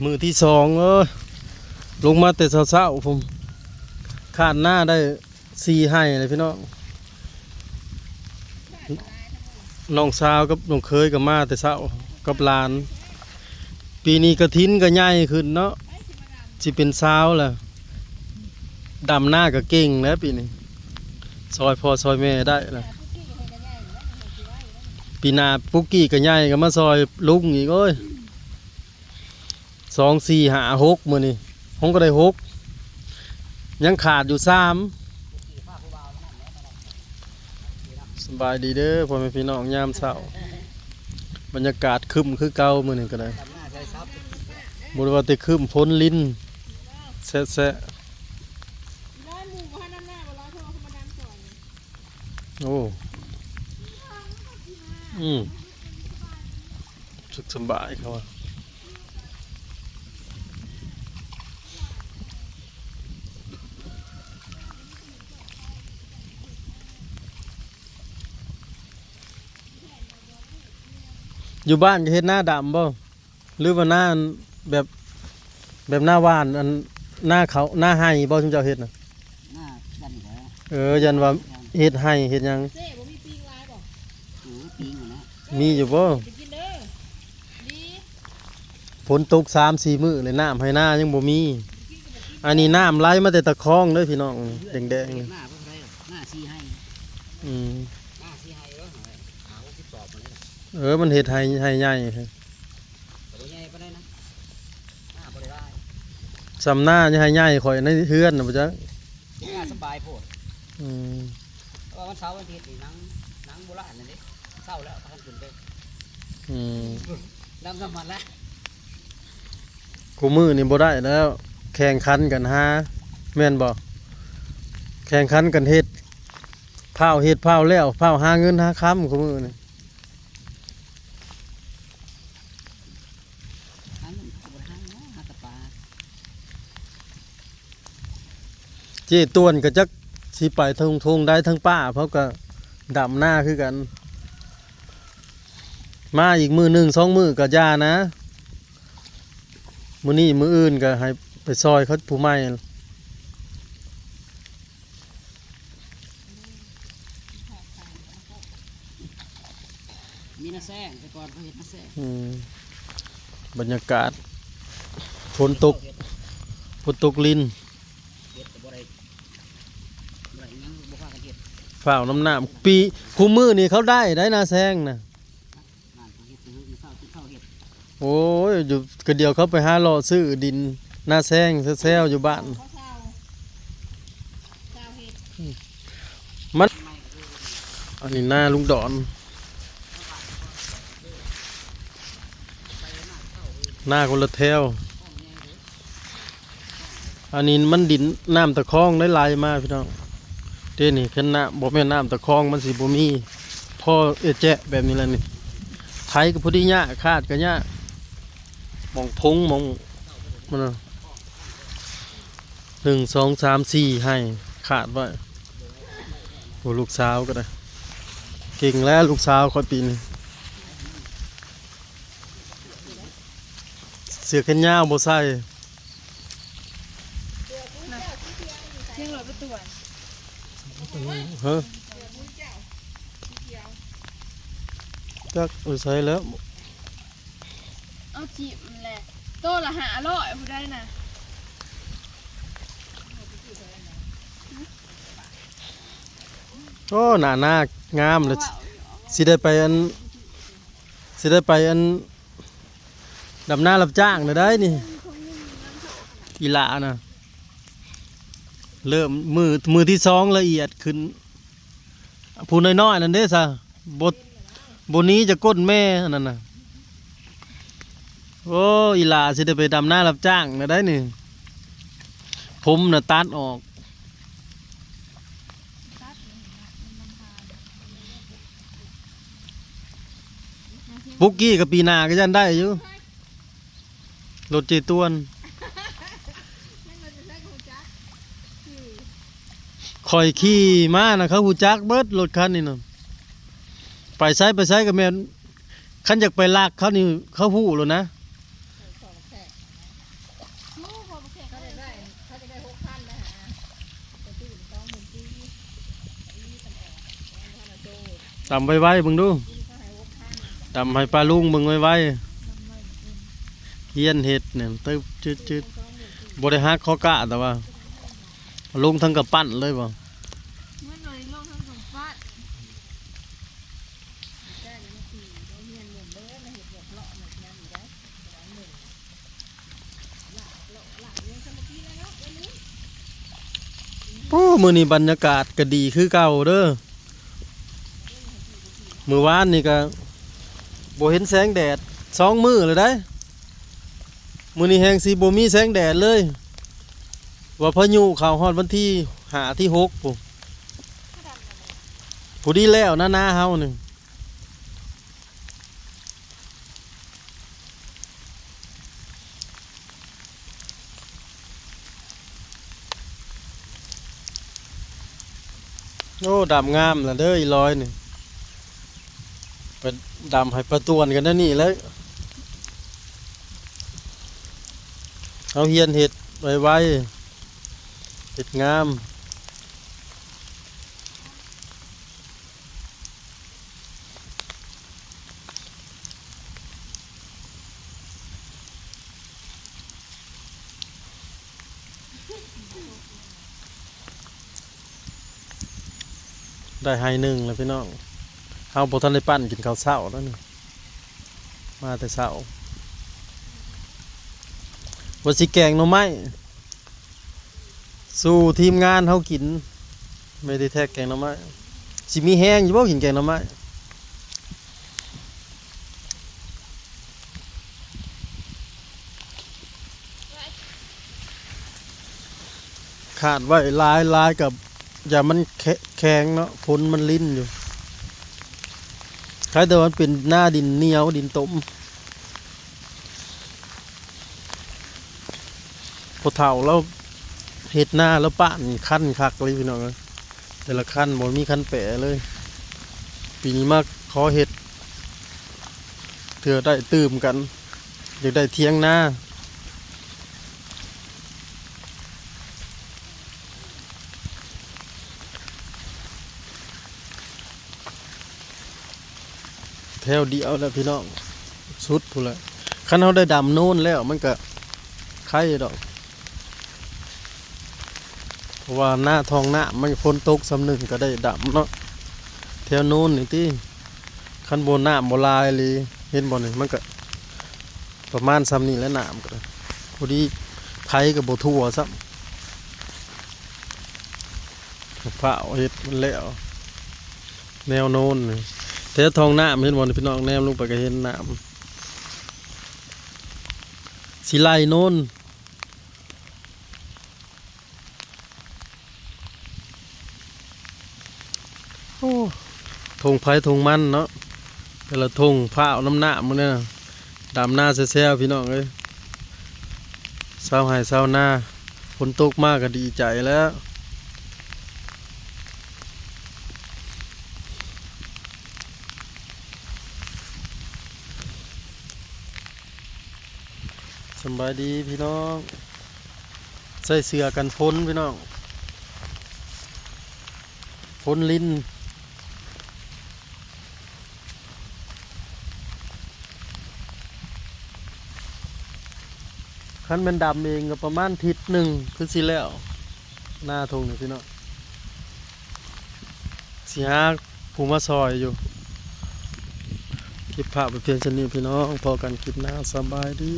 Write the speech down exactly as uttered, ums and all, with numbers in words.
มื้อที่สอง เอ้ย ลงมาแต่เช้าๆ พุ้น คาดนาได้สี่ไฮ่เลยพี่น้อง น้องสาวกับน้องเขยก็มาแต่เช้ากับหลาน ปีนี้กระถินก็ใหญ่ขึ้นเนาะ สิเป็นซาวแล้ว ดำนาก็เก่งแล้วปีนี้ ซอยพ่อซอยแม่ได้แล้ว ปีหน้าปุกกี้ก็ใหญ่ก็มาซอยลุงอีก โอ้ย สอง สี่ ห้า หก มื้อนี้ ผมก็ได้หก ยังขาดอยู่สาม สบายดีเด้อพ่อแม่พี่น้อง ยามเช้า บรรยากาศครึ้มคือเก่ามื้อนี้ก็ได้ บ่ได้ว่าแต่ครึ้ม ฝนรินแซะๆ โอ้ อืม สุขสบายเขาว่า อยู่บ้านก็เฮ็ดนาดำบ่ หรือว่านาแบบ แบบนาหว่าน อันนาเขา นาไฮ่บ่ ซุมเจ้าเฮ็ดน่ะ นากันนี่แหละ เออ ยันว่าเฮ็ดไฮ่เฮ็ดหยัง เจ้บ่มีปิงหลายบ่ อือ ปิงอยู่นะ มีอยู่บ่ ไปกินเด้อ ดี ฝนตกสามสี่มื้อเลย น้ำไฮ่นายังบ่มี อันนี้น้ำไหลมาแต่ตะคองเด้อพี่น้อง แดงๆ หน้าบ่เท่าไหร่หรอก หน้าสี่ไฮ่ อืม หน้าสี่ไฮ่แล้ว หาหกสิบสองมาเลยนะ เออ มันเฮ็ดไฮ่ ไฮ่ใหญ่ บ่ใหญ่ปานใดนะ หน้าบ่ได้หลาย ส่ำหน้าไฮ่ใหญ่ข่อยในเฮือนน่ะบ่จัก หน้าสบายโพด อืม เพราะว่าวันเสาร์วันอาทิตย์นี่หนัง หนังโบราณนั่นเด้ เช้าแล้วพากันขึ้นไป อืม ดำสมันละ คู่มื้อนี่บ่ได้แล้ว แข่งขันกันหา แม่นบ่ แข่งขันกันเฮ็ด ฟ้าวเฮ็ดฟ้าวแล้ว ฟ้าวหาเงินหาคำคู่มื้อนี่ หาเงินเขาบ่ได้หาเนาะ หาแต่ปลา เจ้ตวนก็จักสิไปทางทงได้ทางป่า เพราะก็ดำนาคือกัน มาอีกมื้อหนึ่งสองมื้อก็อย่านะ มื้อนี้มื้ออื่นก็ให้ไปซอยเขาผู้ใหม่ มีนาแซง แต่ก่อนเขาเฮ็ดนาแซง อืม บรรยากาศ ฝนตก ฝนตกริน เฮ็ดก็บ่ได้ บ่ได้หยัง บ่พากันเฮ็ด ฟ้าวน้ำน้ำ ปี คู่มื้อนี่เขาได้ ได้นาแซงน่ะ นั่นเขาเฮ็ด เขาเฮ็ด เขาเฮ็ด โอ้ย อยู่กะเดียวเขาไปหาเลาะซื้อดินนาแซงแซวๆ อยู่บ้าน มัน อันนี้นาลุงดอน นาคนละแถว อันนี้มันดินน้ำตะคองได้ไหลมาพี่น้อง เด้นี่ คันน้ำ บ่แม่นน้ำตะคอง มันสิบ่มี พอเอะแจะแบบนี้แหละนี่ ไถก็พอดียาก คาดก็ยาก หม่องพงหม่องมันน่ะ หนึ่ง สอง สาม สี่ ไฮ่ คาดไว้ โอ้ ลูกสาวก็ได้ เก่งแล้วลูกสาวข้อยปีนี้ เสื้อแขนยาวบ่ใส่ เสียงรถไปตรวจ ฮะ จักไปใส่แล้ว เอาจีบมันแหละ โตละห้าร้อยผู้ใดน่ะ โอ้ หน้าหน้างามเลย สิได้ไปอัน สิได้ไปอัน ดำนารับจ้างน่ะได้นี่ อีหล่าน่ะ เริ่มมือ มือที่สองละเอียดขึ้น ผู้น้อยๆ นั่นเด้ซะ บ่ บ่หนีจะก้นแม่นั่นน่ะ โอ้ อีหล่าสิได้ไปดำนารับจ้างน่ะได้นี่ ผมน่ะตัดออก ปุกกี้กับปีหน้าก็ยันได้อยู่ รถเจตวน ข่อยขี่มานะ เขาฮู้จักเบิดรถคันนี้นะ ไปไสไปไสก็แม่น คันอยากไปลักเขานี่ เขาฮู้แล้วนะ เขาจะได้เขาจะได้หกพันนะฮะ ไปซื้อสองหมื่นสี่ นี่ตำออก ตำไวๆเบิ่งดู ตำให้ป้าลุงเบิ่งไวๆ เฮียนเฮ็ดเนี่ย ตึ๊บ จึ๊ดๆ บ่ได้หักข้อกะ แต่ว่า ลงทั้งกำปั้นเลยบ่ เงินเลยลงทั้งกำปั้น โอ้ มื้อนี้บรรยากาศก็ดีคือเก่าเด้อ มื้อวานนี่ก็บ่เห็นแสงแดด สองมื้อแล้วเด้ มื้อนี้แฮงสิบ่มีแสงแดดเลย ว่าพายุเข้าฮอดวันที่ห้า ที่หกพุ้น พอดีแล้วนะ นาเฮานี่ โอ้ ดำงามละเด้อ อีร้อยนี่ ไปดำให้ป้าตวนกันนะนี่แหละ เอาเฮียนเฮ็ดไวๆ เฮ็ดงาม ได้ไฮ่หนึ่งแล้วพี่น้อง เฮาบ่ทันได้ปั้นกินข้าวเช้าแล้วนี่ มาแต่เช้า ว่าสิแกงหน่อไม้ สู่ทีมงานเฮากิน ไม่ได้แท็กแกงหน่อไม้ สิมีแฮงอยู่บ่กินแกงหน่อไม้ ขาดไว้หลายๆ กับอย่ามันแข- แข็งเนาะ ฝนมันลิ้นอยู่ ใครแต่ว่ามันเป็นหน้าดินเหนียว ดินต้ม พอเฒ่าแล้วเฮ็ดนาแล้วปะนี่คันคักเลยพี่น้องเอ้ย แต่ละคันบ่มีคันแปะเลย ปีนี้มาขอเฮ็ด เทื่อได้ตื่มกัน อยากได้เถียงนา แถวเดียวแหละพี่น้อง สุดพู้นแหละ คันเฮาได้ดำโนนแล้วมันก็ไคดอก เพราะว่าหน้าท้องน้ำมันฝนตกส่ำหนึ่งก็ได้ดำเนาะ แถวโนนนี่ติ คันบ่น้ำบ่หลายอีหลี เห็นบ่นี่ มันก็ประมาณส่ำนี้แหละ น้ำก็ได้ พอดีไถก็บ่ทั่วซ้ำ ฟ้าวเฮ็ดมันแล้ว แนวโนนนี่ แถวท้องน้ำเห็นบ่นี่พี่น้อง แนมลงไปก็เห็นน้ำ สิไหลโนน โอ้ ท่งไผท่งมันเนาะ แต่ละท่งฟ้าวน้ำน้ำมื้อนี้นะ ดำนาแซวๆ พี่น้องเอ้ย ชาวไร่ชาวนา ฝนตกมาก็ดีใจแล้ว สำบายดีพี่น้อง ใส่เสื้อกันฝนพี่น้อง ฝนลิ้น คันแม่นดำเองก็ประมาณอาทิตย์หนึ่งคือสิแล้ว นาท่งนี่พี่น้อง สิหาผู้มาซอยอยู่ เก็บภาพไปเพียงเท่านี้พี่น้อง พ้อกันคลิปหน้า สำบายดี